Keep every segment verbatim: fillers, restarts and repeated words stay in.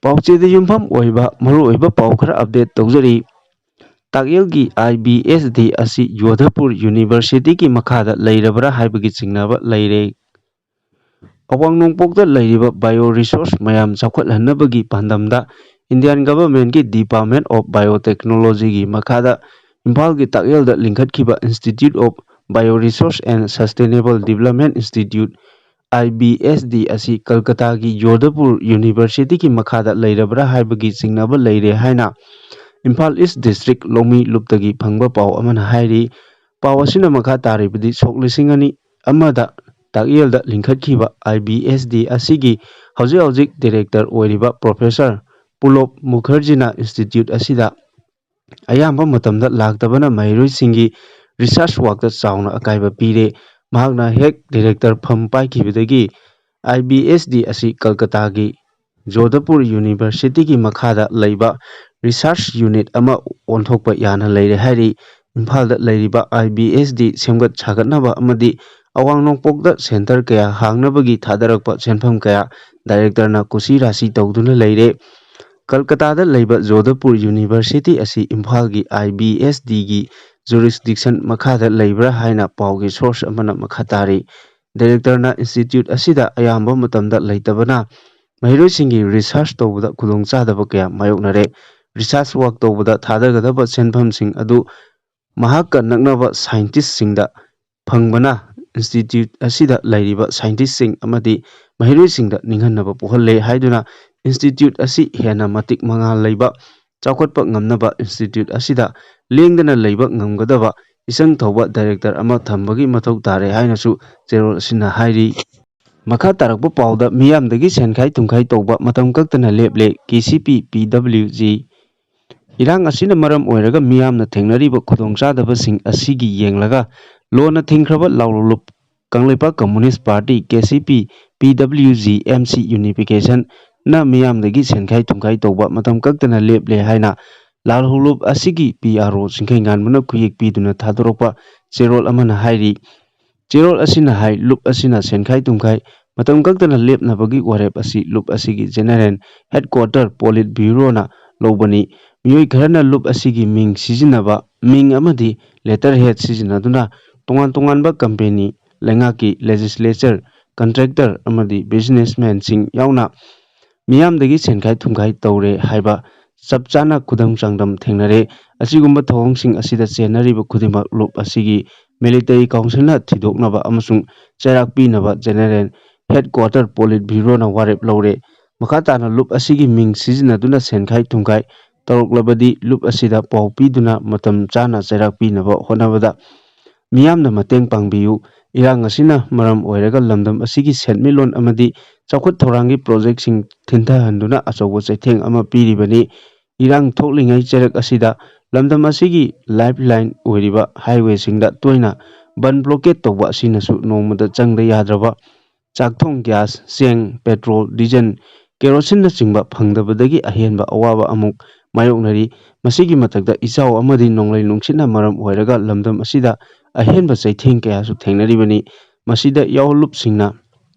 ꯄꯥꯎꯆꯦꯗ ꯌꯨꯝꯐꯝ ꯑꯣꯏꯕ ꯃꯔꯨꯑꯣꯏꯕ ꯄꯥꯎ ꯈꯔ ꯑꯞꯗꯦꯠ ꯇꯧꯖꯔꯤ꯫ ꯇꯥꯛꯌꯦꯜꯒꯤ IBSD ꯑꯁꯤ ꯖꯣꯙꯄꯨꯔ ꯌꯨꯅꯤꯚꯔꯁꯤꯇꯤꯒꯤ ꯃꯈꯥꯗ ꯂꯩꯔꯕ꯭ꯔꯥ ꯍꯥꯏꯕꯒꯤ ꯆꯤꯡꯅꯕ ꯂꯩꯔꯦ꯫ ꯑꯋꯥꯡ ꯅꯣꯡꯄꯣꯛꯇ ꯂꯩꯔꯤꯕ bio resource ꯃꯌꯥꯝ ꯆꯥꯎꯈꯠꯍꯟꯅꯕꯒꯤ ꯄꯥꯟꯗꯝꯗ Indian Governmentꯀꯤ Department of Biotechnologyꯒꯤ ꯃꯈꯥꯗ ꯏꯝꯐꯥꯜꯒꯤ ꯇꯥꯛꯌꯦꯜꯗ ꯂꯤꯡꯈꯠꯈꯤꯕ Institute of Bioresource and Sustainable Development Institute, IBSD ꯑꯁꯤ ꯀꯜꯀꯇꯥꯒꯤ ꯖꯣꯙꯄꯨꯔ ꯌꯨꯅꯤꯚꯔꯁꯤꯇꯤꯒꯤ ꯃꯈꯥꯗ ꯂꯩꯔꯕ꯭ꯔꯥ ꯍꯥꯏꯕꯒꯤ ꯆꯤꯡꯅꯕ ꯂꯩꯔꯦ ꯍꯥꯏꯅ ꯏꯝꯐꯥꯜ ꯏꯁ ꯗꯤꯁꯇ꯭ꯔꯤꯛ ꯂꯧꯃꯤ ꯂꯨꯞꯇꯒꯤ ꯐꯪꯕ ꯄꯥꯎ ꯑꯃꯅ ꯍꯥꯏꯔꯤ꯫ ꯄꯥꯎ ꯑꯁꯤꯅ ꯃꯈꯥ ꯇꯥꯔꯤꯕꯗꯤ, ꯁꯣꯛ ꯂꯤꯁꯤꯡ ꯑꯅꯤ ꯑꯃꯗ ꯇꯥꯛꯌꯦꯜꯗ ꯂꯤꯡꯈꯠꯈꯤꯕ IBSD ꯑꯁꯤꯒꯤ ꯍꯧꯖꯤꯛ ꯍꯧꯖꯤꯛ ꯗꯤꯔꯦꯛꯇꯔ ꯑꯣꯏꯔꯤꯕ ꯄ꯭ꯔꯣꯐꯦꯁꯔ ꯄꯨꯂꯣꯞ ꯃꯨꯈꯔꯖꯤꯅ ꯏꯟꯁꯇꯤꯇ꯭ꯌꯨꯠ ꯑꯁꯤꯗ ꯑꯌꯥꯝꯕ ꯃꯇꯝꯗ ꯂꯥꯛꯇꯕꯅ ꯃꯍꯩꯔꯣꯏꯁꯤꯡꯒꯤ ꯔꯤꯁꯔꯆ ꯋꯥꯛꯇ ꯆꯥꯎꯅ ꯑꯀꯥꯏꯕ ꯄꯤꯔꯦ꯫ ꯃꯍꯥꯛꯅ ꯍꯦꯛ ꯗꯤꯔꯦꯛꯇꯔ ꯐꯝ ꯄꯥꯏꯈꯤꯕꯗꯒꯤ IBSD ꯑꯁꯤ ꯀꯜꯀꯇꯥꯒꯤ ꯖꯣꯙꯄꯨꯔ ꯌꯨꯅꯤꯚꯔꯁꯤꯇꯤꯒꯤ ꯃꯈꯥꯗ ꯂꯩꯕ ꯔꯤꯁꯔꯆ ꯌꯨꯅꯤꯠ ꯑꯃ ꯑꯣꯟꯊꯣꯛꯄ ꯌꯥꯅ ꯂꯩꯔꯦ ꯍꯥꯏꯔꯤ꯫ ꯏꯝꯐꯥꯜꯗ ꯂꯩꯔꯤꯕ IBSD ꯁꯦꯝꯒꯠ ꯁꯥꯒꯠꯅꯕ ꯑꯃꯗꯤ ꯑꯋꯥꯡ ꯅꯣꯡꯄꯣꯛꯇ ꯁꯦꯟꯇꯔ ꯀꯌꯥ ꯍꯥꯡꯅꯕꯒꯤ ꯊꯥꯗꯔꯛꯄ ꯁꯦꯟꯐꯝ ꯀꯌꯥ ꯗꯥꯏꯔꯦꯛꯇꯔꯅ ꯀꯨꯁꯤ ꯔꯥꯁꯤ ꯇꯧꯗꯨꯅ ꯂꯩꯔꯦ꯫ ꯀꯜꯀꯇꯥꯗ ꯂꯩꯕ ꯖꯣꯙꯄꯨꯔ ꯌꯨꯅꯤꯚꯔꯁꯤꯇꯤ ꯑꯁꯤ ꯏꯝꯐꯥꯜꯒꯤ IBSDꯒꯤ jurisdiction ꯃꯈꯥꯗ ꯂꯩꯕ꯭ꯔꯥ ꯍꯥꯏꯅ ꯄꯥꯎꯒꯤ source ꯑꯃꯅ ꯃꯈꯥ ꯇꯥꯔꯤ꯫ ꯗꯥꯏꯔꯦꯛꯇꯔꯅ ꯏꯟꯁꯇꯤꯇ꯭ꯌꯨꯠ ꯑꯁꯤꯗ ꯑꯌꯥꯝꯕ ꯃꯇꯝꯗ ꯂꯩꯇꯕꯅ ꯃꯍꯩꯔꯣꯏꯁꯤꯡꯒꯤ ꯔꯤꯁꯔꯆ ꯇꯧꯕꯗ ꯈꯨꯗꯣꯡꯆꯥꯗꯕ ꯀꯌꯥ ꯃꯥꯌꯣꯛꯅꯔꯦ꯫ ꯔꯤꯁꯔꯆ ꯋꯥꯛ ꯇꯧꯕꯗ ꯊꯥꯗꯒꯗꯕ ꯁꯦꯟꯐꯝꯁꯤꯡ ꯑꯗꯨ ꯃꯍꯥꯛꯀ ꯅꯛꯅꯕ ꯁꯥꯏꯟꯇꯤꯁꯁꯤꯡꯗ ꯐꯪꯕꯅ ꯏꯟꯁꯇꯤꯇ꯭ꯌꯨꯠ ꯑꯁꯤꯗ ꯂꯩꯔꯤꯕ ꯁꯥꯏꯟꯇꯤꯁꯁꯤꯡ ꯑꯃꯗꯤ ꯃꯍꯩꯔꯣꯏꯁꯤꯡꯗ ꯅꯤꯡꯍꯟꯅꯕ ꯄꯣꯛꯍꯜꯂꯦ ꯍꯥꯏꯗꯨꯅ ꯏꯟꯁꯇꯤꯇ꯭ꯌꯨꯠ ꯑꯁꯤ ꯍꯦꯟꯅ ꯃꯇꯤꯛ ꯃꯉꯥꯜ ꯂꯩꯕ ꯆꯥꯎꯈꯠꯄ ꯉꯝꯅꯕ ꯏꯟꯁꯇꯤꯇ꯭ꯌꯨꯠ ꯑꯁꯤꯗ ꯂꯦꯡꯗꯅ ꯂꯩꯕ ꯉꯝꯒꯗꯕ ꯏꯆꯪ ꯊꯧꯕ ꯗꯥꯏꯔꯦꯛꯇꯔ ꯑꯃ ꯊꯝꯕꯒꯤ ꯃꯊꯧ ꯇꯥꯔꯦ ꯍꯥꯏꯅꯁꯨ ꯆꯦꯔꯣꯜ ꯑꯁꯤꯅ ꯍꯥꯏꯔꯤ꯫ ꯃꯈꯥ ꯇꯥꯔꯛꯄ ꯄꯥꯎꯗ ꯃꯤꯌꯥꯝꯗꯒꯤ ꯁꯦꯟꯈꯥꯏ ꯊꯨꯝꯈꯥꯏ ꯇꯧꯕ ꯃꯇꯝ ꯀꯛꯇꯅ ꯂꯦꯞꯂꯦ, KCP PWG꯫ ꯏꯔꯥꯡ ꯑꯁꯤꯅ ꯃꯔꯝ ꯑꯣꯏꯔꯒ ꯃꯤꯌꯥꯝꯅ ꯊꯦꯡꯅꯔꯤꯕ ꯈꯨꯗꯣꯡꯆꯥꯗꯕꯁꯤꯡ ꯑꯁꯤꯒꯤ ꯌꯦꯡꯂꯒ ꯂꯣꯟꯅ ꯊꯤꯡꯈ꯭ꯔꯕ ꯂꯥꯎꯂꯨꯞ Kangleipak communist party, KCP PWG MC Unification ꯅ ꯃꯤꯌꯥꯝꯗꯒꯤ ꯁꯦꯟꯈꯥꯏ ꯊꯨꯝꯈꯥꯏ ꯇꯧꯕ ꯃꯇꯝ ꯀꯛꯇꯅ ꯂꯦꯞꯂꯦ ꯍꯥꯏꯅ ꯂꯥꯜꯍꯧꯂꯨꯞ ꯑꯁꯤꯒꯤ PRO ꯆꯤꯡꯈꯩꯉꯥꯟꯕꯅ ꯈꯨꯌꯦꯛ ꯄꯤꯗꯨꯅ ꯊꯥꯗꯣꯔꯛꯄ ꯆꯦꯔꯣꯜ ꯑꯃꯅ ꯍꯥꯏꯔꯤ꯫ ꯆꯦꯔꯣꯜ ꯑꯁꯤꯅ ꯍꯥꯏ, ꯂꯨꯞ ꯑꯁꯤꯅ ꯁꯦꯟꯈꯥꯏ ꯊꯨꯝꯈꯥꯏ ꯃꯇꯝ ꯀꯛꯇꯅ ꯂꯦꯞꯅꯕꯒꯤ ꯋꯥꯔꯦꯞ ꯑꯁꯤ ꯂꯨꯞ ꯑꯁꯤꯒꯤ General Headquarter Politburo ꯅ ꯂꯧꯕꯅꯤ꯫ ꯃꯤꯑꯣꯏ ꯈꯔꯅ ꯂꯨꯞ ꯑꯁꯤꯒꯤ ꯃꯤꯡ ꯁꯤꯖꯤꯟꯅꯕ, ꯃꯤꯡ ꯑꯃꯗꯤ letterhead ꯁꯤꯖꯤꯟꯅꯗꯨꯅ ꯇꯣꯉꯥꯟ ꯇꯣꯉꯥꯟꯕ company, ꯂꯩꯉꯥꯛꯀꯤ legislature, contractor ꯑꯃꯗꯤ businessman ꯁꯤꯡ ꯌꯥꯎꯅ ꯃꯤꯌꯥꯝꯗꯒꯤ ꯁꯦꯟꯈꯥꯏ ꯊꯨꯝꯈꯥꯏ ꯇꯧꯔꯦ ꯍꯥꯏꯕ ꯆꯞ ꯆꯥꯅ ꯈꯨꯗꯝ ꯆꯥꯡꯗꯝ ꯊꯦꯡꯅꯔꯦ꯫ ꯑꯁꯤꯒꯨꯝꯕ ꯊꯧꯑꯣꯡꯁꯤꯡ ꯑꯁꯤꯗ ꯆꯦꯟꯅꯔꯤꯕ ꯈꯨꯗꯤꯡꯃꯛ ꯂꯨꯞ ꯑꯁꯤꯒꯤ military council ꯅ ꯊꯤꯗꯣꯛꯅꯕ ꯑꯃꯁꯨꯡ ꯆꯩꯔꯥꯛ ꯄꯤꯅꯕ General Headquarter Politburo ꯅ ꯋꯥꯔꯦꯞ ꯂꯧꯔꯦ꯫ ꯃꯈꯥ ꯇꯥꯅ ꯂꯨꯞ ꯑꯁꯤꯒꯤ ꯃꯤꯡ ꯁꯤꯖꯤꯟꯅꯗꯨꯅ ꯁꯦꯟꯈꯥꯏ ꯊꯨꯝꯈꯥꯏ ꯇꯧꯔꯛꯂꯕꯗꯤ ꯂꯨꯞ ꯑꯁꯤꯗ ꯄꯥꯎ ꯄꯤꯗꯨꯅ ꯃꯇꯝ ꯆꯥꯅ ꯆꯩꯔꯥꯛ ꯄꯤꯅꯕ ꯍꯣꯠꯅꯕꯗ ꯃꯤꯌꯥꯝꯅ ꯃꯇꯦꯡ ꯄꯥꯡꯕꯤꯌꯨ꯫ ꯏꯔꯥꯡ ꯑꯁꯤꯅ ꯃꯔꯝ ꯑꯣꯏꯔꯒ ꯂꯝꯗꯝ ꯑꯁꯤꯒꯤ ꯁꯦꯟꯃꯤꯠꯂꯣꯟ ꯑꯃꯗꯤ ꯆꯥꯎꯈꯠ ꯊꯧꯔꯥꯡꯒꯤ project ꯁꯤꯡ ꯊꯤꯟꯊꯍꯟꯗꯨꯅ ꯑꯆꯧꯕ ꯆꯩꯊꯦꯡ ꯑꯃ ꯄꯤꯔꯤꯕꯅꯤ꯫ ꯏꯔꯥꯡ ꯊꯣꯛꯂꯤꯉꯩ ꯆꯩꯔꯛ ꯑꯁꯤꯗ ꯂꯝꯗꯝ ꯑꯁꯤꯒꯤ lifeline ꯑꯣꯏꯔꯤꯕ highway ꯁꯤꯡꯗ ꯇꯣꯏꯅ ꯕꯟ blockade ꯇꯧꯕ ꯑꯁꯤꯅꯁꯨ ꯅꯣꯡꯃꯗ ꯆꯪꯗ ꯌꯥꯗ꯭ꯔꯕ ꯆꯥꯛꯊꯣꯡ gas, ꯆꯦꯡ, petrol, diesel, ꯀꯦꯔꯣꯁꯤꯟꯅꯆꯤꯡꯕ ꯐꯪꯗꯕꯗꯒꯤ ꯑꯍꯦꯟꯕ ꯑꯋꯥꯕ ꯑꯃꯨꯛ ꯃꯥꯌꯣꯛꯅꯔꯤ꯫ ꯃꯁꯤꯒꯤ ꯃꯊꯛꯇ ꯏꯆꯥꯎ ꯑꯃꯗꯤ ꯅꯣꯡꯂꯩ ꯅꯨꯡꯁꯤꯠꯅ ꯃꯔꯝ ꯑꯣꯏꯔꯒ ꯂꯝꯗꯝ ꯑꯁꯤꯗ ꯑꯍꯦꯟꯕ ꯆꯩꯊꯦꯡ ꯀꯌꯥꯁꯨ ꯊꯦꯡꯅꯔꯤꯕꯅꯤ꯫ ꯃꯁꯤꯗ ꯌꯥꯎꯂꯨꯞꯁꯤꯡꯅ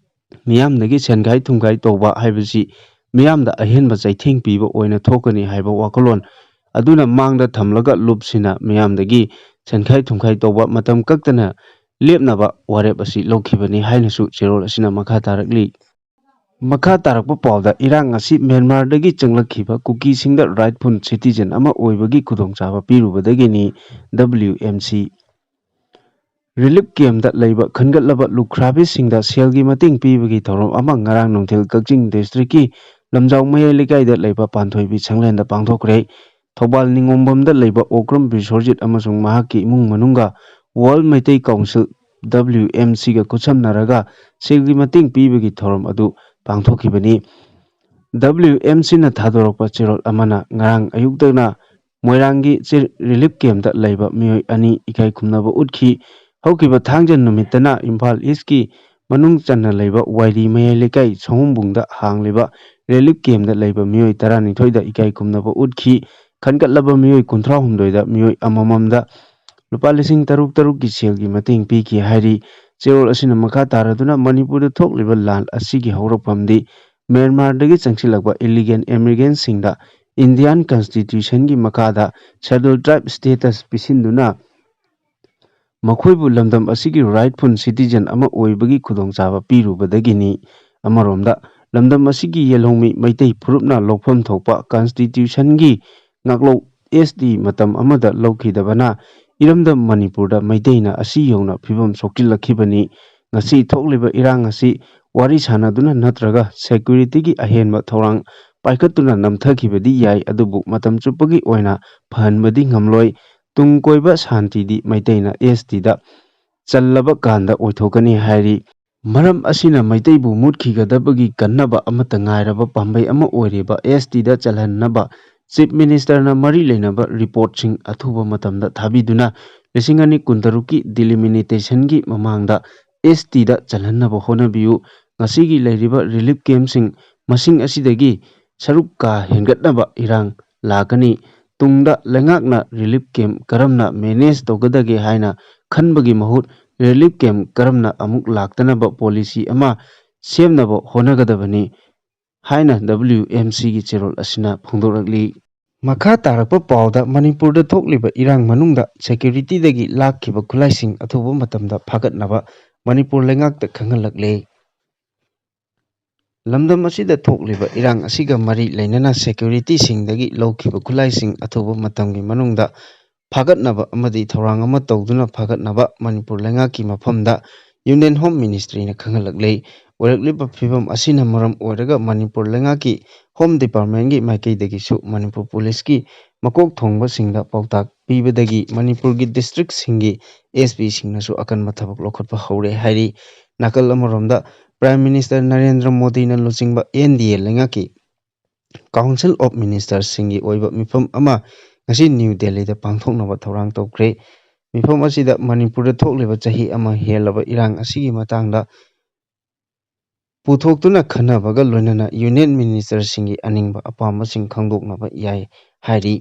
ꯃꯤꯌꯥꯝꯗꯒꯤ ꯁꯦꯟꯈꯥꯏ ꯊꯨꯝꯈꯥꯏ ꯇꯧꯕ ꯍꯥꯏꯕꯁꯤ ꯃꯤꯌꯥꯝꯗ ꯑꯍꯦꯟꯕ ꯆꯩꯊꯦꯡ ꯄꯤꯕ ꯑꯣꯏꯅ ꯊꯣꯛꯀꯅꯤ ꯍꯥꯏꯕ ꯋꯥꯈꯜꯂꯣꯟ ꯑꯗꯨꯅ ꯃꯥꯡꯗ ꯊꯝꯂꯒ ꯂꯨꯞꯁꯤꯅ ꯃꯤꯌꯥꯝꯗꯒꯤ ꯁꯦꯟꯈꯥꯏ ꯊꯨꯝꯈꯥꯏ ꯇꯧꯕ ꯃꯇꯝ ꯀꯛꯇꯅ ꯂꯦꯞꯅꯕ ꯋꯥꯔꯦꯞ ꯑꯁꯤ ꯂꯧꯈꯤꯕꯅꯤ ꯍꯥꯏꯅꯁꯨ ꯆꯦꯔꯣꯜ ꯑꯁꯤꯅ ꯃꯈꯥ ꯇꯥꯔꯛꯂꯤ꯫ ꯃꯈꯥ ꯇꯥꯔꯛꯄ ꯄꯥꯎꯗ ꯏꯔꯥꯡ ꯑꯁꯤ ꯃ꯭ꯌꯥꯟꯃꯥꯔꯗꯒꯤ ꯆꯪꯂꯛꯈꯤꯕ ꯀꯨꯀꯤꯁꯤꯡꯗ rightful citizen ꯑꯃ ꯑꯣꯏꯕꯒꯤ ꯈꯨꯗꯣꯡꯆꯥꯕ ꯄꯤꯔꯨꯕꯗꯒꯤꯅꯤ W M C꯫ Relief camp ꯇ ꯂꯩꯕ ꯈꯟꯒꯠꯂꯕ ꯂꯨꯈ꯭ꯔꯥꯕꯤꯁꯤꯡꯗ ꯁꯦꯜꯒꯤ ꯃꯇꯦꯡ ꯄꯤꯕꯒꯤ ꯊꯧꯔꯝ ꯑꯃ ꯉꯔꯥꯡ ꯅꯨꯡꯊꯤꯜ ꯀꯛꯆꯤꯡ district ꯀꯤ ꯂꯝꯖꯥꯎ ꯃꯌꯥꯏ ꯂꯩꯀꯥꯏꯗ ꯂꯩꯕ ꯄꯥꯟꯊꯣꯏꯕꯤ ꯁꯪꯂꯦꯟꯗ ꯄꯥꯡꯊꯣꯛꯈ꯭ꯔꯦ꯫ ꯊꯧꯕꯥꯜ ꯅꯤꯉꯣꯝꯕꯝꯗ ꯂꯩꯕ ꯑꯣꯀ꯭ꯔꯝ ꯕꯤꯁ꯭ꯋꯔꯖꯤꯠ ꯑꯃꯁꯨꯡ ꯃꯍꯥꯛꯀꯤ ꯏꯃꯨꯡ ꯃꯅꯨꯡꯒ World Meitei Council W M C ꯒ ꯈꯨꯠꯁꯝꯅꯔꯒ ꯁꯦꯜꯒꯤ ꯃꯇꯦꯡ ꯄꯤꯕꯒꯤ ꯊꯧꯔꯝ ꯑꯗꯨ ꯄꯥꯡꯊꯣꯛꯈꯤꯕꯅꯤ꯫ W M C ꯅ ꯊꯥꯗꯣꯔꯛꯄ ꯆꯦꯔꯣꯜ ꯑꯃꯅ ꯉꯔꯥꯡ ꯑꯌꯨꯛꯇꯅ ꯃꯣꯏꯔꯥꯡꯒꯤ ꯆꯦ-, relief camp ꯇ ꯂꯩꯕ ꯃꯤꯑꯣꯏ ꯑꯅꯤ ꯏꯀꯥꯏ ꯈꯨꯝꯅꯕ ꯎꯠꯈꯤ꯫ ꯍꯧꯈꯤꯕ ꯊꯥꯡꯖ ꯅꯨꯃꯤꯠꯇꯅ ꯏꯝꯐꯥꯜ East ꯀꯤ ꯃꯅꯨꯡ ꯆꯟꯅ ꯂꯩꯕ ꯋꯥꯏꯔꯤ ꯃꯌꯥꯏ ꯂꯩꯀꯥꯏ ꯁꯍꯨꯝꯕꯨꯡꯗ ꯍꯥꯡꯂꯤꯕ relief camp ꯇ ꯂꯩꯕ ꯃꯤꯑꯣꯏ ꯇꯔꯥꯅꯤꯊꯣꯏꯗ ꯏꯀꯥꯏ ꯈꯨꯝꯅꯕ ꯎꯠꯈꯤ꯫ ꯈꯟꯒꯠꯂꯕ ꯃꯤꯑꯣꯏ ꯀꯨꯟꯊ꯭ꯔꯥꯍꯨꯝꯗꯣꯏꯗ ꯃꯤꯑꯣꯏ ꯑꯃꯃꯝꯗ ꯂꯨꯄꯥ ꯂꯤꯁꯤꯡ ꯇꯔꯨꯛ ꯇꯔꯨꯛꯀꯤ ꯁꯦꯜꯒꯤ ꯃꯇꯦꯡ ꯄꯤꯈꯤ ꯍꯥꯏꯔꯤ꯫ ꯆꯦꯔꯣꯜ ꯑꯁꯤꯅ ꯃꯈꯥ ꯇꯥꯔꯗꯨꯅ ꯃꯅꯤꯄꯨꯔꯗ ꯊꯣꯛꯂꯤꯕ ꯂꯥꯟ ꯑꯁꯤꯒꯤ ꯍꯧꯔꯛꯐꯝꯗꯤ ꯃ꯭ꯌꯥꯟꯃꯥꯔꯗꯒꯤ ꯆꯪꯁꯤꯜꯂꯛꯄ ꯏꯂꯤꯒꯦꯜ ꯏꯃꯤꯒ꯭ꯔꯦꯟꯁꯤꯡꯗ ꯏꯟꯗꯤꯌꯥꯟ ꯀꯟꯁꯇꯤꯇ꯭ꯌꯨꯁꯟꯒꯤ ꯃꯈꯥꯗ ꯁꯦꯗꯨꯜ ꯇ꯭ꯔꯥꯏꯕ ꯁ꯭ꯇꯦꯇꯁ ꯄꯤꯁꯤꯟꯗꯨꯅ ꯃꯈꯣꯏꯕꯨ ꯂꯝꯗꯝ ꯑꯁꯤꯒꯤ ꯔꯥꯏꯠꯐꯨꯜ ꯁꯤꯇꯤꯖꯟ ꯑꯃ ꯑꯣꯏꯕꯒꯤ ꯈꯨꯗꯣꯡꯆꯥꯕ ꯄꯤꯔꯨꯕꯗꯒꯤꯅꯤ꯫ ꯑꯃꯔꯣꯝꯗ, ꯂꯝꯗꯝ ꯑꯁꯤꯒꯤ ꯌꯦꯜꯍꯧꯃꯤ ꯃꯩꯇꯩ ꯐꯨꯔꯨꯞꯅ ꯂꯧꯐꯝ ꯊꯣꯛꯄ ꯀꯟꯁꯇꯤꯇ꯭ꯌꯨꯁꯟꯒꯤ ꯉꯥꯛꯂꯧ ꯑꯦꯁ ꯇꯤ ꯃꯇꯝ ꯑꯃꯗ ꯂꯧꯈꯤꯗꯕꯅ ꯏꯔꯝꯗꯝ ꯃꯅꯤꯄꯨꯔꯗ ꯃꯩꯇꯩꯅ ꯑꯁꯤ ꯌꯧꯅ ꯐꯤꯕꯝ ꯁꯣꯛꯆꯤꯜꯂꯛꯈꯤꯕꯅꯤ꯫ ꯉꯁꯤ ꯊꯣꯛꯂꯤꯕ ꯏꯔꯥꯡ ꯑꯁꯤ ꯋꯥꯔꯤ ꯁꯥꯟꯅꯗꯨꯅ ꯅꯠꯇ꯭ꯔꯒ ꯁꯦꯀ꯭ꯌꯨꯔꯤꯇꯤꯒꯤ ꯑꯍꯦꯟꯕ ꯊꯧꯔꯥꯡ ꯄꯥꯏꯈꯠꯇꯨꯅ ꯅꯝꯊꯈꯤꯕꯗꯤ ꯌꯥꯏ, ꯑꯗꯨꯕꯨ ꯃꯇꯝ ꯆꯨꯞꯄꯒꯤ ꯑꯣꯏꯅ ꯐꯍꯟꯕꯗꯤ ꯉꯝꯂꯣꯏ꯫ ꯇꯨꯡ ꯀꯣꯏꯕ ꯁꯥꯟꯇꯤꯗꯤ ꯃꯩꯇꯩꯅ ꯑꯦꯁ ꯇꯤꯗ ꯆꯜꯂꯕ ꯀꯥꯟꯗ ꯑꯣꯏꯊꯣꯛꯀꯅꯤ ꯍꯥꯏꯔꯤ꯫ ꯃꯔꯝ ꯑꯁꯤꯅ ꯃꯩꯇꯩꯕꯨ ꯃꯨꯠꯈꯤꯒꯗꯕꯒꯤ ꯀꯟꯅꯕ ꯑꯃꯠꯇ ꯉꯥꯏꯔꯕ ꯄꯥꯝꯕꯩ ꯑꯃ ꯑꯣꯏꯔꯤꯕ ꯑꯦꯁ ꯇꯤꯗ ꯆꯜꯍꯟꯅꯕ ꯆꯤꯐ ꯃꯤꯅꯤꯁꯇꯔꯅ ꯃꯔꯤ ꯂꯩꯅꯕ ꯔꯤꯄꯣꯔꯠꯁꯤꯡ ꯑꯊꯨꯕ ꯃꯇꯝꯗ ꯊꯥꯕꯤꯗꯨꯅ ꯂꯤꯁꯤꯡ ꯑꯅꯤ ꯀꯨꯟꯇꯔꯨꯛꯀꯤ ꯗꯤꯂꯤꯃꯤꯅꯤꯇꯦꯁꯟꯒꯤ ꯃꯃꯥꯡꯗ ꯑꯦꯁ ꯇꯤꯗ ꯆꯜꯍꯟꯅꯕ ꯍꯣꯠꯅꯕꯤꯌꯨ꯫ ꯉꯁꯤꯒꯤ ꯂꯩꯔꯤꯕ ꯔꯤꯂꯤꯐ ꯀꯦꯝꯞꯁꯤꯡ ꯃꯁꯤꯡ ꯑꯁꯤꯗꯒꯤ ꯁꯔꯨꯛ ꯀꯥ ꯍꯦꯟꯒꯠꯅꯕ ꯏꯔꯥꯡ ꯂꯥꯛꯀꯅꯤ꯫ ꯇꯨꯡꯗ ꯂꯩꯉꯥꯛꯅ ꯔꯤꯂꯤꯐ ꯀꯦꯝꯞ ꯀꯔꯝꯅ ꯃꯦꯅꯦꯖ ꯇꯧꯒꯗꯒꯦ ꯍꯥꯏꯅ ꯈꯟꯕꯒꯤ ꯃꯍꯨꯠ ꯔꯤꯂꯤꯐ ꯀꯦꯝꯞ ꯀꯔꯝꯅ ꯑꯃꯨꯛ ꯂꯥꯛꯇꯅꯕ ꯄꯣꯂꯤꯁꯤ ꯑꯃ ꯁꯦꯝꯅꯕ ꯍꯣꯠꯅꯒꯗꯕꯅꯤ ꯍꯥꯏꯅ ꯗꯕ꯭ꯂꯤꯎ ꯑꯦꯝ ꯁꯤꯒꯤ ꯆꯦꯔꯣꯜ ꯑꯁꯤꯅ ꯐꯣꯡꯗꯣꯔꯛꯂꯤ꯫ ꯃꯈꯥ ꯇꯥꯔꯛꯄ ꯄꯥꯎꯗ ꯃꯅꯤꯄꯨꯔꯗ ꯊꯣꯛꯂꯤꯕ ꯏꯔꯥꯡ ꯃꯅꯨꯡꯗ ꯁꯦꯀ꯭ꯌꯨꯔꯤꯇꯤꯗꯒꯤ ꯂꯥꯛꯈꯤꯕ ꯈꯨꯠꯂꯥꯏꯁꯤꯡ ꯑꯊꯨꯕ ꯃꯇꯝꯗ ꯐꯥꯒꯠꯅꯕ ꯃꯅꯤꯄꯨꯔ ꯂꯩꯉꯥꯛꯇ ꯈꯪꯍꯜꯂꯛꯂꯦ꯫ ꯂꯝꯗꯝ ꯑꯁꯤꯗ ꯊꯣꯛꯂꯤꯕ ꯏꯔꯥꯡ ꯑꯁꯤꯒ ꯃꯔꯤ ꯂꯩꯅꯅ ꯁꯦꯀ꯭ꯌꯨꯔꯤꯇꯤꯁꯤꯡꯗꯒꯤ ꯂꯧꯈꯤꯕ ꯈꯨꯠꯂꯥꯏꯁꯤꯡ ꯑꯊꯨꯕ ꯃꯇꯝꯒꯤ ꯃꯅꯨꯡꯗ ꯐꯥꯒꯠꯅꯕ ꯑꯃꯗꯤ ꯊꯧꯔꯥꯡ ꯑꯃ ꯇꯧꯗꯨꯅ ꯐꯥꯒꯠꯅꯕ ꯃꯅꯤꯄꯨꯔ ꯂꯩꯉꯥꯛꯀꯤ ꯃꯐꯝꯗ ꯌꯨꯅꯤꯌꯟ ꯍꯣꯝ ꯃꯤꯅꯤꯁꯇ꯭ꯔꯤꯅ ꯈꯪꯍꯜꯂꯛꯂꯦ꯫ ꯑꯣꯏꯔꯛꯂꯤꯕ ꯐꯤꯕꯝ ꯑꯁꯤꯅ ꯃꯔꯝ ꯑꯣꯏꯔꯒ ꯃꯅꯤꯄꯨꯔ ꯂꯩꯉꯥꯛꯀꯤ ꯍꯣꯝ ꯗꯤꯄꯥꯔꯠꯃꯦꯟꯒꯤ ꯃꯥꯏꯀꯩꯗꯒꯤꯁꯨ ꯃꯅꯤꯄꯨꯔ ꯄꯨꯂꯤꯁꯀꯤ ꯃꯀꯣꯛ ꯊꯣꯡꯕꯁꯤꯡꯗ ꯄꯥꯎꯇꯥꯛ ꯄꯤꯕꯗꯒꯤ ꯃꯅꯤꯄꯨꯔꯒꯤ ꯗꯤꯁꯇ꯭ꯔꯤꯛꯁꯤꯡꯒꯤ ꯑꯦꯁ ꯄꯤꯁꯤꯡꯅꯁꯨ ꯑꯀꯟꯕ ꯊꯕꯛ ꯂꯧꯈꯠꯄ ꯍꯧꯔꯦ ꯍꯥꯏꯔꯤ꯫ ꯅꯥꯀꯜ ꯑꯃꯔꯣꯝꯗ, ꯄ꯭ꯔꯥꯏꯝ ꯃꯤꯅꯤꯁꯇꯔ ꯅꯔꯦꯟꯗ꯭ꯔ ꯃꯣꯗꯤꯅ ꯂꯨꯆꯤꯡꯕ ꯑꯦꯟ ꯗꯤ ꯑꯦ ꯂꯩꯉꯥꯛꯀꯤ ꯀꯥꯎꯟꯁꯤꯜ ꯑꯣꯐ ꯃꯤꯅꯤꯁꯇꯔꯁꯤꯡꯒꯤ ꯑꯣꯏꯕ ꯃꯤꯐꯝ ꯑꯃ ꯉꯁꯤ ꯅ꯭ꯌꯨ ꯗꯦꯜꯂꯤꯗ ꯄꯥꯡꯊꯣꯛꯅꯕ ꯊꯧꯔꯥꯡ ꯇꯧꯈ꯭ꯔꯦ꯫ ꯃꯤꯐꯝ ꯑꯁꯤꯗ ꯃꯅꯤꯄꯨꯔꯗ ꯊꯣꯛꯂꯤꯕ ꯆꯍꯤ ꯑꯃ ꯍꯦꯜꯂꯕ ꯏꯔꯥꯡ ꯑꯁꯤꯒꯤ ꯃꯇꯥꯡꯗ ꯄꯨꯊꯣꯛꯇꯨꯅ ꯈꯟꯅꯕꯒ ꯂꯣꯏꯅꯅ ꯌꯨꯅꯤꯌꯟ ꯃꯤꯅꯤꯁꯇꯔꯁꯤꯡꯒꯤ ꯑꯅꯤꯡꯕ ꯑꯄꯥꯝꯕꯁꯤꯡ ꯈꯪꯗꯣꯛꯅꯕ ꯌꯥꯏ ꯍꯥꯏꯔꯤ꯫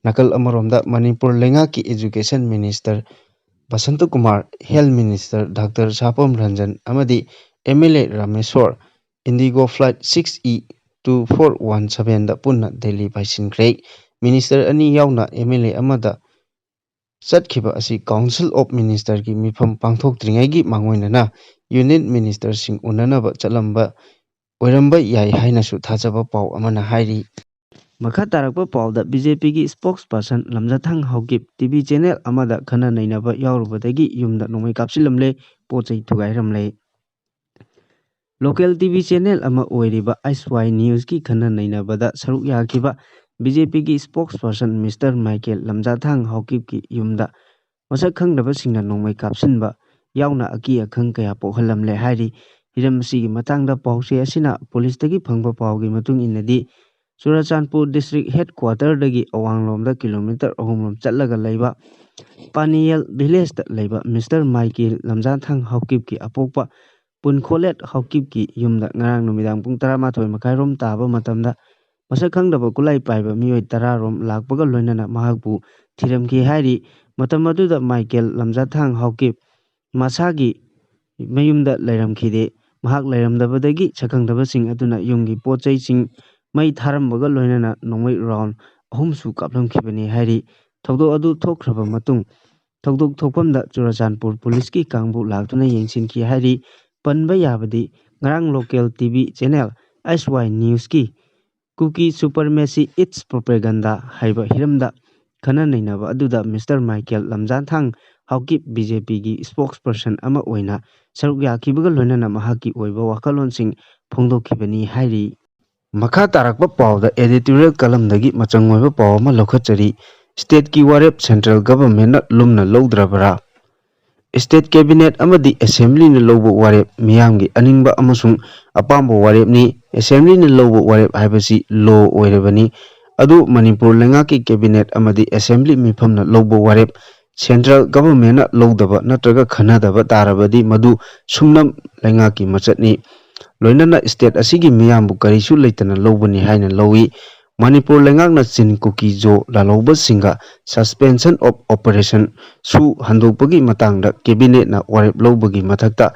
ꯅꯥꯀꯜ ꯑꯃꯔꯣꯝꯗ, ꯃꯅꯤꯄꯨꯔ ꯂꯩꯉꯥꯛꯀꯤ education minister Basanta Kumar, Health Minister Doctor Sapam Ranjan ꯑꯃꯗꯤ M L A Rameshwor Indigo Flight six E two four one seven ꯗ ꯄꯨꯟꯅ ꯗꯦꯜꯂꯤ ꯄꯥꯏꯁꯤꯟꯈ꯭ꯔꯦ꯫ Minister ꯑꯅꯤ ꯌꯥꯎꯅ M L A ꯑꯃꯗ ꯆꯠꯈꯤꯕ ꯑꯁꯤ Council of Minister ꯒꯤ ꯃꯤꯐꯝ ꯄꯥꯡꯊꯣꯛꯇ꯭ꯔꯤꯉꯩꯒꯤ ꯃꯥꯡꯑꯣꯏꯅꯅ Union Minister ꯁꯤꯡ ꯎꯅꯅꯕ ꯆꯠꯂꯝꯕ ꯑꯣꯏꯔꯝꯕ ꯌꯥꯏ ꯍꯥꯏꯅꯁꯨ ꯊꯥꯖꯕ ꯄꯥꯎ ꯑꯃꯅ ꯍꯥꯏꯔꯤ꯫ ꯃꯈꯥ ꯇꯥꯔꯛꯄ ꯄꯥꯎꯗ B J P ꯒꯤ spokesperson ꯂꯝꯖꯥꯊꯥꯡ Haokip T V channel ꯑꯃꯗ ꯈꯟꯅ ꯅꯩꯅꯕ ꯌꯥꯎꯔꯨꯕꯗꯒꯤ ꯌꯨꯝꯗ ꯅꯣꯡꯃꯩ ꯀꯥꯞꯁꯤꯜꯂꯝꯂꯦ, ꯄꯣꯠ ꯆꯩ ꯊꯨꯒꯥꯏꯔꯝꯂꯦ꯫ Local T V channel ꯑꯃ ꯑꯣꯏꯔꯤꯕ H Y News ꯀꯤ ꯈꯟꯅ ꯅꯩꯅꯕꯗ ꯁꯔꯨꯛ ꯌꯥꯈꯤꯕ B J P ꯒꯤ spokesperson Mister Michael ꯂꯝꯖꯥꯊꯥꯡ ꯍꯥꯎꯀꯤꯞꯀꯤ ꯌꯨꯝꯗ ꯃꯁꯛ ꯈꯪꯗꯕꯁꯤꯡꯅ ꯅꯣꯡꯃꯩ ꯀꯥꯞꯁꯤꯟꯕ ꯌꯥꯎꯅ ꯑꯀꯤ ꯑꯈꯪ ꯀꯌꯥ ꯄꯣꯛꯍꯜꯂꯝꯂꯦ ꯍꯥꯏꯔꯤ꯫ ꯍꯤꯔꯝ ꯑꯁꯤꯒꯤ ꯃꯇꯥꯡꯗ ꯄꯥꯎꯆꯦ ꯑꯁꯤꯅ ꯄꯨꯂꯤꯁꯇꯒꯤ ꯐꯪꯕ ꯄꯥꯎꯒꯤ ꯃꯇꯨꯡ ꯏꯟꯅꯗꯤ, ꯆꯨꯔꯥꯆꯥꯟꯄꯨꯔ district headquarter ꯗꯒꯤ ꯑꯋꯥꯡꯂꯣꯝꯗ kilometer ꯑꯍꯨꯝ ꯔꯣꯝ ꯆꯠꯂꯒ ꯂꯩꯕ ꯄꯥꯅꯤꯌꯦꯜ village ꯇ ꯂꯩꯕ Mister Michael ꯂꯝꯖꯥꯊꯥꯡ ꯍꯥꯎꯀꯤꯞꯀꯤ ꯑꯄꯣꯛꯄ ꯄꯨꯟꯈꯣꯂꯦꯠ ꯍꯥꯎꯀꯤꯞꯀꯤ ꯌꯨꯝꯗ ꯉꯔꯥꯡ ꯅꯨꯃꯤꯗꯥꯡ ꯄꯨꯡ ꯇꯔꯥꯃꯥꯊꯣꯏ ꯃꯈꯥꯏ ꯔꯣꯝ ꯇꯥꯕ ꯃꯇꯝꯗ ꯃꯁꯛ ꯈꯪꯗꯕ ꯈꯨꯠꯂꯥꯏ ꯄꯥꯏꯕ ꯃꯤꯑꯣꯏ ꯇꯔꯥ ꯔꯣꯝ ꯂꯥꯛꯄꯒ ꯂꯣꯏꯅꯅ ꯃꯍꯥꯛꯄꯨ ꯊꯤꯔꯝꯈꯤ ꯍꯥꯏꯔꯤ꯫ ꯃꯇꯝ ꯑꯗꯨꯗ ꯃꯥꯏꯀꯦꯜ ꯂꯝꯖꯥꯊꯥꯡ ꯍꯥꯎꯀꯤꯞ ꯃꯁꯥꯒꯤ ꯃꯌꯨꯝꯗ ꯂꯩꯔꯝꯈꯤꯗꯦ꯫ ꯃꯍꯥꯛ ꯂꯩꯔꯝꯗꯕꯗꯒꯤ ꯁꯛꯈꯪꯗꯕꯁꯤꯡ ꯑꯗꯨꯅ ꯌꯨꯝꯒꯤ ꯄꯣꯠ ꯆꯩꯁꯤꯡ ꯃꯩ ꯊꯥꯔꯝꯕꯒ ꯂꯣꯏꯅꯅ ꯅꯣꯡꯃꯩ round ꯑꯍꯨꯝꯁꯨ ꯀꯥꯞꯂꯝꯈꯤꯕꯅꯤ ꯍꯥꯏꯔꯤ꯫ ꯊꯧꯗꯣꯛ ꯑꯗꯨ ꯊꯣꯛꯈ꯭ꯔꯕ ꯃꯇꯨꯡ, ꯊꯧꯗꯣꯛ ꯊꯣꯛꯐꯝꯗ ꯆꯨꯔꯥꯆꯥꯟꯄꯨꯔ ꯄꯨꯂꯤꯁꯀꯤ ꯀꯥꯡꯕꯨ ꯂꯥꯛꯇꯨꯅ ꯌꯦꯡꯁꯤꯟꯈꯤ ꯍꯥꯏꯔꯤ꯫ ꯄꯟꯕ ꯌꯥꯕꯗꯤ, ꯉꯔꯥꯡ local T V channel H Y News ꯀꯤ Kuki Supremacy It's Propaganda ꯍꯥꯏꯕ ꯍꯤꯔꯝꯗ ꯈꯟꯅ ꯅꯩꯅꯕ ꯑꯗꯨꯗ Mister Michael Lamjathang Haokip B J P ꯒꯤ spokesperson ꯑꯃ ꯑꯣꯏꯅ ꯁꯔꯨꯛ ꯌꯥꯈꯤꯕꯒ ꯂꯣꯏꯅꯅ ꯃꯍꯥꯛꯀꯤ ꯑꯣꯏꯕ ꯋꯥꯈꯜꯂꯣꯟꯁꯤꯡ ꯐꯣꯡꯗꯣꯛꯈꯤꯕꯅꯤ ꯍꯥꯏꯔꯤ꯫ ꯃꯈꯥ ꯇꯥꯔꯛꯄ ꯄꯥꯎꯗ editorial column ꯗꯒꯤ ꯃꯆꯪ ꯑꯣꯏꯕ ꯄꯥꯎ ꯑꯃ ꯂꯧꯈꯠꯆꯔꯤ꯫ State ꯀꯤ ꯋꯥꯔꯦꯞ central government ꯅ ꯂꯨꯝꯅ ꯂꯧꯗ꯭ꯔꯕ꯭ꯔꯥ? State cabinet ꯑꯃꯗꯤ assembly ꯅ ꯂꯧꯕ ꯋꯥꯔꯦꯞ ꯃꯤꯌꯥꯝꯒꯤ ꯑꯅꯤꯡꯕ ꯑꯃꯁꯨꯡ ꯑꯄꯥꯝꯕ ꯋꯥꯔꯦꯞꯅꯤ꯫ Assembly ꯅ ꯂꯧꯕ ꯋꯥꯔꯦꯞ ꯍꯥꯏꯕꯁꯤ law ꯑꯣꯏꯔꯕꯅꯤ꯫ ꯑꯗꯨ ꯃꯅꯤꯄꯨꯔ ꯂꯩꯉꯥꯛꯀꯤ cabinet ꯑꯃꯗꯤ assembly ꯃꯤꯐꯝꯅ ꯂꯧꯕ ꯋꯥꯔꯦꯞ central government ꯅ ꯂꯧꯗꯕ ꯅꯠꯇ꯭ꯔꯒ ꯈꯟꯅꯗꯕ ꯇꯥꯔꯕꯗꯤ ꯃꯗꯨ ꯁꯨꯡꯅꯝ ꯂꯩꯉꯥꯛꯀꯤ ꯃꯆꯠꯅꯤ꯫ ꯂꯣꯏꯅꯅ state ꯑꯁꯤꯒꯤ ꯃꯤꯌꯥꯝꯕꯨ ꯀꯔꯤꯁꯨ ꯂꯩꯇꯅ ꯂꯧꯕꯅꯤ ꯍꯥꯏꯅ ꯂꯧꯏ꯫ ꯃꯅꯤꯄꯨꯔ ꯂꯩꯉꯥꯛꯅ ꯆꯤꯟ ꯀꯨꯀꯤ ꯖꯣ ꯂꯥꯜꯍꯧꯕꯁꯤꯡꯒ suspension of operation ꯁꯨ ꯍꯟꯗꯣꯛꯄꯒꯤ ꯃꯇꯥꯡꯗ ꯀꯦꯕꯤꯅꯦꯠꯅ ꯋꯥꯔꯦꯞ ꯂꯧꯕꯒꯤ ꯃꯊꯛꯇ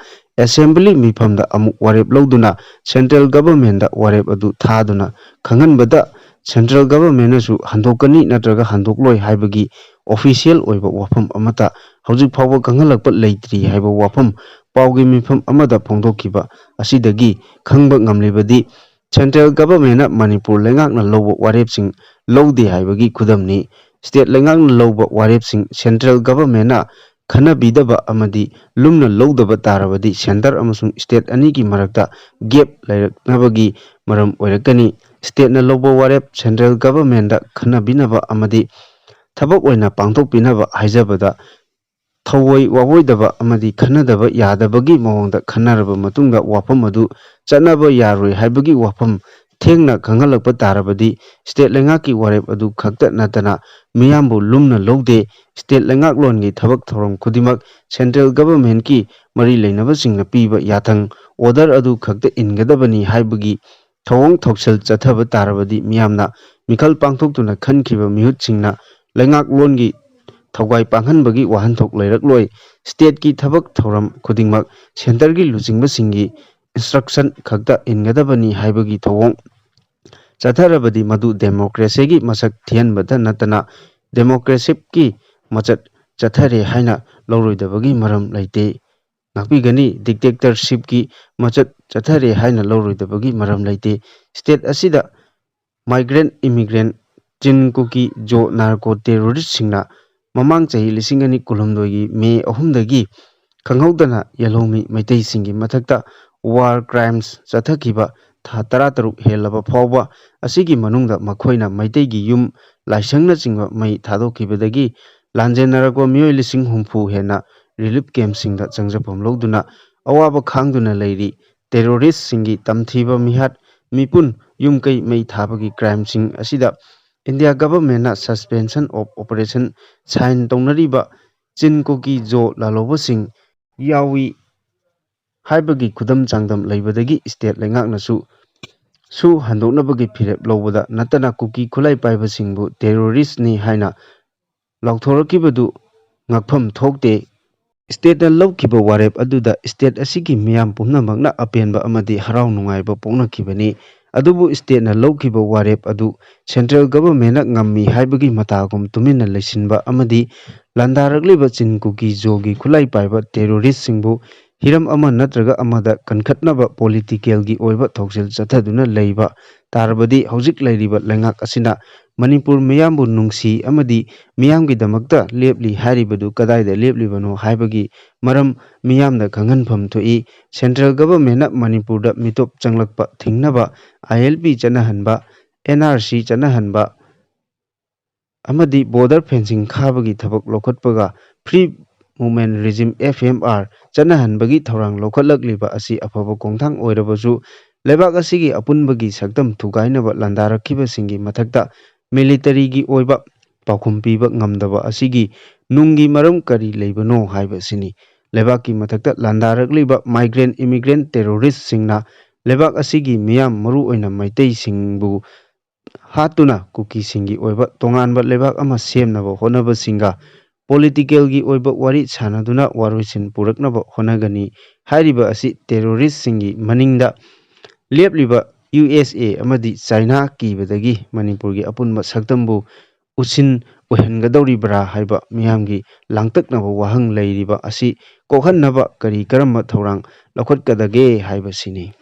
ꯑꯦꯁꯦꯝꯕ꯭ꯂꯤ ꯃꯤꯐꯝꯗ ꯑꯃꯨꯛ ꯋꯥꯔꯦꯞ ꯂꯧꯗꯨꯅ central government ꯗ ꯋꯥꯔꯦꯞ ꯑꯗꯨ ꯊꯥꯗꯨꯅ ꯈꯪꯍꯟꯕꯗ central government ꯅꯁꯨ ꯍꯟꯗꯣꯛꯀꯅꯤ ꯅꯠꯇ꯭ꯔꯒ ꯍꯟꯗꯣꯛꯂꯣꯏ ꯍꯥꯏꯕꯒꯤ official ꯑꯣꯏꯕ ꯋꯥꯐꯝ ꯑꯃꯠꯇ ꯍꯧꯖꯤꯛ ꯐꯥꯎꯕ ꯈꯪꯍꯜꯂꯛꯄ ꯂꯩꯇ꯭ꯔꯤ ꯍꯥꯏꯕ ꯋꯥꯐꯝ ꯄꯥꯎꯒꯤ ꯃꯤꯐꯝ ꯑꯃꯗ ꯐꯣꯡꯗꯣꯛꯈꯤꯕ ꯑꯁꯤꯗꯒꯤ ꯈꯪꯕ ꯉꯝꯂꯤꯕꯗꯤ, central government ꯅ ꯃꯅꯤꯄꯨꯔ ꯂꯩꯉꯥꯛꯅ ꯂꯧꯕ ꯋꯥꯔꯦꯞꯁꯤꯡ ꯂꯧꯗꯦ ꯍꯥꯏꯕꯒꯤ ꯈꯨꯗꯝꯅꯤ꯫ State ꯂꯩꯉꯥꯛꯅ ꯂꯧꯕ ꯋꯥꯔꯦꯞꯁꯤꯡ central government ꯅ ꯈꯟꯅꯕꯤꯗꯕ ꯑꯃꯗꯤ ꯂꯨꯝꯅ ꯂꯧꯗꯕ ꯇꯥꯔꯕꯗꯤ centre ꯑꯃꯁꯨꯡ state ꯑꯅꯤꯒꯤ ꯃꯔꯛꯇ gap ꯂꯩꯔꯛꯅꯕꯒꯤ ꯃꯔꯝ ꯑꯣꯏꯔꯛꯀꯅꯤ꯫ State ꯅ ꯂꯧꯕ ꯋꯥꯔꯦꯞ central government ꯗ ꯈꯟꯅꯕꯤꯅꯕ ꯑꯃꯗꯤ ꯊꯕꯛ ꯑꯣꯏꯅ ꯄꯥꯡꯊꯣꯛꯄꯤꯅꯕ ꯍꯥꯏꯖꯕꯗ, ꯊꯧꯑꯣꯏ ꯋꯥꯑꯣꯏꯗꯕ ꯑꯃꯗꯤ ꯈꯟꯅꯗꯕ ꯌꯥꯗꯕꯒꯤ ꯃꯑꯣꯡꯗ ꯈꯟꯅꯔꯕ ꯃꯇꯨꯡꯗ ꯋꯥꯐꯝ ꯑꯗꯨ ꯆꯠꯅꯕ ꯌꯥꯔꯣꯏ ꯍꯥꯏꯕꯒꯤ ꯋꯥꯐꯝ ꯊꯦꯡꯅ ꯈꯪꯍꯜꯂꯛꯄ ꯇꯥꯔꯕꯗꯤ, state ꯂꯩꯉꯥꯛꯀꯤ ꯋꯥꯔꯦꯞ ꯑꯗꯨ ꯈꯛꯇ ꯅꯠꯇꯅ ꯃꯤꯌꯥꯝꯕꯨ ꯂꯨꯝꯅ ꯂꯧꯗꯦ꯫ State ꯂꯩꯉꯥꯛꯂꯣꯟꯒꯤ ꯊꯕꯛ ꯊꯧꯔꯝ ꯈꯨꯗꯤꯡꯃꯛ central government ꯀꯤ ꯃꯔꯤ ꯂꯩꯅꯕꯁꯤꯡꯅ ꯄꯤꯕ ꯌꯥꯊꯪ, order ꯑꯗꯨ ꯈꯛꯇ ꯏꯟꯒꯗꯕꯅꯤ ꯍꯥꯏꯕꯒꯤ ꯊꯧꯑꯣꯡ ꯊꯧꯁꯤꯜ ꯆꯠꯊꯕ ꯇꯥꯔꯕꯗꯤ, ꯃꯤꯌꯥꯝꯅ ꯃꯤꯈꯜ ꯄꯥꯡꯊꯣꯛꯇꯨꯅ ꯈꯟꯈꯤꯕ ꯃꯤꯍꯨꯠꯁꯤꯡꯅ ꯂꯩꯉꯥꯛꯂꯣꯟꯒꯤ ꯊꯧꯒꯥꯏ ꯄꯥꯡꯍꯟꯕꯒꯤ ꯋꯥꯍꯟꯊꯣꯛ ꯂꯩꯔꯛꯂꯣꯏ꯫ State ꯀꯤ ꯊꯕꯛ ꯊꯧꯔꯝ ꯈꯨꯗꯤꯡꯃꯛ centre ꯒꯤ ꯂꯨꯆꯤꯡꯕꯁꯤꯡꯒꯤ instruction ꯈꯛꯇ ꯏꯟꯒꯗꯕꯅꯤ ꯍꯥꯏꯕꯒꯤ ꯊꯧꯑꯣꯡ ꯆꯠꯊꯔꯕꯗꯤ, ꯃꯗꯨ democracy ꯒꯤ ꯃꯁꯛ ꯊꯤꯍꯟꯕꯇ ꯅꯠꯇꯅ democracy ꯀꯤ ꯃꯆꯠ ꯆꯠꯊꯔꯦ ꯍꯥꯏꯅ ꯂꯧꯔꯣꯏꯗꯕꯒꯤ ꯃꯔꯝ ꯂꯩꯇꯦ꯫ ꯉꯥꯛꯄꯤꯒꯅꯤ꯫ Dictatorship ꯀꯤ ꯃꯆꯠ ꯆꯠꯊꯔꯦ ꯍꯥꯏꯅ ꯂꯧꯔꯣꯏꯗꯕꯒꯤ ꯃꯔꯝ ꯂꯩꯇꯦ꯫ State ꯑꯁꯤꯗ migrant, immigrant, ꯆꯤꯟ ꯀꯨꯀꯤ ꯖꯣ narco terrorist ꯁꯤꯡꯅ ꯃꯃꯥꯡ ꯆꯍꯤ ꯂꯤꯁꯤꯡ ꯑꯅꯤ ꯀꯨꯟꯍꯨꯝꯗꯣꯏꯒꯤ ꯃꯦ ꯑꯍꯨꯝꯗꯒꯤ ꯈꯪꯍꯧꯗꯅ ꯌꯦꯜꯍꯧꯃꯤ ꯃꯩꯇꯩꯁꯤꯡꯒꯤ ꯃꯊꯛꯇ war crimes ꯆꯠꯊꯈꯤꯕ ꯊꯥ ꯇꯔꯥꯇꯔꯨꯛ ꯍꯦꯜꯂꯕ ꯐꯥꯎꯕ ꯑꯁꯤꯒꯤ ꯃꯅꯨꯡꯗ ꯃꯈꯣꯏꯅ ꯃꯩꯇꯩꯒꯤ ꯌꯨꯝ, ꯂꯥꯏꯁꯪꯅꯆꯤꯡꯕ ꯃꯩ ꯊꯥꯗꯣꯛꯈꯤꯕꯗꯒꯤ ꯂꯥꯟꯖꯦꯟꯅꯔꯛꯄ ꯃꯤꯑꯣꯏ ꯂꯤꯁꯤꯡ ꯍꯨꯝꯐꯨ ꯍꯦꯟꯅ relief camp ꯁꯤꯡꯗ ꯆꯪꯖꯐꯝ ꯂꯧꯗꯨꯅ ꯑꯋꯥꯕ ꯈꯥꯡꯗꯨꯅ ꯂꯩꯔꯤ꯫ Terrorist ꯁꯤꯡꯒꯤ ꯇꯝꯊꯤꯕ ꯃꯤꯍꯥꯠ, ꯃꯤꯄꯨꯟ, ꯌꯨꯝ ꯀꯩ ꯃꯩ ꯊꯥꯕꯒꯤ crime ꯁꯤꯡ ꯑꯁꯤꯗ India government ꯅ suspension of operation sign ꯇꯧꯅꯔꯤꯕ ꯆꯤꯟ ꯀꯨꯀꯤ ꯖꯣ ꯂꯥꯜꯍꯧꯕꯁꯤꯡ ꯌꯥꯎꯏ ꯍꯥꯏꯕꯒꯤ ꯈꯨꯗꯝ ꯆꯥꯡꯗꯝ ꯂꯩꯕꯗꯒꯤ state ꯂꯩꯉꯥꯛꯅꯁꯨ ꯁꯨ ꯍꯟꯗꯣꯛꯅꯕꯒꯤ ꯐꯤꯔꯦꯞ ꯂꯧꯕꯗ ꯅꯠꯇꯅ ꯀꯨꯀꯤ ꯈꯨꯠꯂꯥꯏ ꯄꯥꯏꯕꯁꯤꯡꯕꯨ terrorist ꯅꯤ ꯍꯥꯏꯅ ꯂꯥꯎꯊꯣꯔꯛꯈꯤꯕꯗꯨ ꯉꯛꯐꯝ ꯊꯣꯛꯇꯦ꯫ State ꯅ ꯂꯧꯈꯤꯕ ꯋꯥꯔꯦꯞ ꯑꯗꯨꯗ state ꯑꯁꯤꯒꯤ ꯃꯤꯌꯥꯝ ꯄꯨꯝꯅꯃꯛꯅ ꯑꯄꯦꯟꯕ ꯑꯃꯗꯤ ꯍꯔꯥꯎ ꯅꯨꯡꯉꯥꯏꯕ ꯄꯣꯛꯅꯈꯤꯕꯅꯤ꯫ ꯑꯗꯨꯕꯨ state ꯅ ꯂꯧꯈꯤꯕ ꯋꯥꯔꯦꯞ ꯑꯗꯨ central government ꯅ ꯉꯝꯃꯤ ꯍꯥꯏꯕꯒꯤ ꯃꯇꯥꯒꯨꯝ ꯇꯨꯃꯤꯟꯅ ꯂꯩꯁꯤꯟꯕ ꯑꯃꯗꯤ ꯂꯥꯟꯗꯥꯔꯛꯂꯤꯕ ꯆꯤꯟ ꯀꯨꯀꯤ ꯖꯣꯒꯤ ꯈꯨꯠꯂꯥꯏ ꯄꯥꯏꯕ terrorist ꯁꯤꯡꯕꯨ ꯍꯤꯔꯝ ꯑꯃ ꯅꯠꯇ꯭ꯔꯒ ꯑꯃꯗ ꯀꯟꯈꯠꯅꯕ political ꯒꯤ ꯑꯣꯏꯕ ꯊꯧꯁꯤꯜ ꯆꯠꯊꯗꯨꯅ ꯂꯩꯕ ꯇꯥꯔꯕꯗꯤ ꯍꯧꯖꯤꯛ ꯂꯩꯔꯤꯕ ꯂꯩꯉꯥꯛ ꯑꯁꯤꯅ ꯃꯅꯤꯄꯨꯔ ꯃꯤꯌꯥꯝꯕꯨ ꯅꯨꯡꯁꯤ ꯑꯃꯗꯤ ꯃꯤꯌꯥꯝꯒꯤꯗꯃꯛꯇ ꯂꯦꯞꯂꯤ ꯍꯥꯏꯔꯤꯕꯗꯨ ꯀꯗꯥꯏꯗ ꯂꯦꯞꯂꯤꯕꯅꯣ ꯍꯥꯏꯕꯒꯤ ꯃꯔꯝ ꯃꯤꯌꯥꯝꯗ ꯈꯪꯍꯟꯐꯝ ꯊꯣꯛꯏ꯫ Central government ꯅ ꯃꯅꯤꯄꯨꯔꯗ ꯃꯤꯇꯣꯞ ꯆꯪꯂꯛꯄ ꯊꯤꯡꯅꯕ I L P ꯆꯠꯅꯍꯟꯕ, N R C ꯆꯠꯅꯍꯟꯕ ꯑꯃꯗꯤ border fencing ꯈꯥꯕꯒꯤ ꯊꯕꯛ ꯂꯧꯈꯠꯄꯒ Free Movement Regime, F M R, ꯆꯠꯅꯍꯟꯕꯒꯤ ꯊꯧꯔꯥꯡ ꯂꯧꯈꯠꯂꯛꯂꯤꯕ ꯑꯁꯤ ꯑꯐꯕ ꯈꯣꯡꯊꯥꯡ ꯑꯣꯏꯔꯕꯁꯨ, ꯂꯩꯕꯥꯛ ꯑꯁꯤꯒꯤ ꯑꯄꯨꯟꯕꯒꯤ ꯁꯛꯇꯝ ꯊꯨꯒꯥꯏꯅꯕ ꯂꯥꯟꯗꯥꯔꯛꯈꯤꯕꯁꯤꯡꯒꯤ ꯃꯊꯛꯇ military ꯒꯤ ꯑꯣꯏꯕ ꯄꯥꯎꯈꯨꯝ ꯄꯤꯕ ꯉꯝꯗꯕ ꯑꯁꯤꯒꯤ ꯅꯨꯡꯒꯤ ꯃꯔꯝ ꯀꯔꯤ ꯂꯩꯕꯅꯣ ꯍꯥꯏꯕꯁꯤꯅꯤ꯫ ꯂꯩꯕꯥꯛꯀꯤ ꯃꯊꯛꯇ ꯂꯥꯟꯗꯥꯔꯛꯂꯤꯕ migrant immigrant terrorist ꯁꯤꯡꯅ ꯂꯩꯕꯥꯛ ꯑꯁꯤꯒꯤ ꯃꯤꯌꯥꯝ, ꯃꯔꯨꯑꯣꯏꯅ ꯃꯩꯇꯩꯁꯤꯡꯕꯨ ꯍꯥꯠꯇꯨꯅ ꯀꯨꯀꯤꯁꯤꯡꯒꯤ ꯑꯣꯏꯕ ꯇꯣꯉꯥꯟꯕ ꯂꯩꯕꯥꯛ ꯑꯃ ꯁꯦꯝꯅꯕ ꯍꯣꯠꯅꯕꯁꯤꯡꯒ political ꯒꯤ ꯑꯣꯏꯕ ꯋꯥꯔꯤ ꯁꯥꯟꯅꯗꯨꯅ ꯋꯥꯔꯣꯏꯁꯤꯟ ꯄꯨꯔꯛꯅꯕ ꯍꯣꯠꯅꯒꯅꯤ꯫ ꯍꯥꯏꯔꯤꯕ ꯑꯁꯤ terrorist ꯁꯤꯡꯒꯤ ꯃꯅꯤꯡꯗ ꯂꯦꯞꯂꯤꯕ U S A ꯑꯃꯗꯤ China ꯀꯤꯕꯗꯒꯤ ꯃꯅꯤꯄꯨꯔꯒꯤ ꯑꯄꯨꯟꯕ ꯁꯛꯇꯝꯕꯨ ꯎꯁꯤꯟ ꯑꯣꯏꯍꯟꯒꯗꯧꯔꯤꯕ꯭ꯔꯥ ꯍꯥꯏꯕ ꯃꯤꯌꯥꯝꯒꯤ ꯂꯥꯡꯇꯛꯅꯕ ꯋꯥꯍꯪ ꯂꯩꯔꯤꯕ ꯑꯁꯤ ꯀꯣꯛꯍꯟꯅꯕ ꯀꯔꯤ ꯀꯔꯝꯕ ꯊꯧꯔꯥꯡ ꯂꯧꯈꯠꯀꯗꯒꯦ ꯍꯥꯏꯕꯁꯤꯅꯤ꯫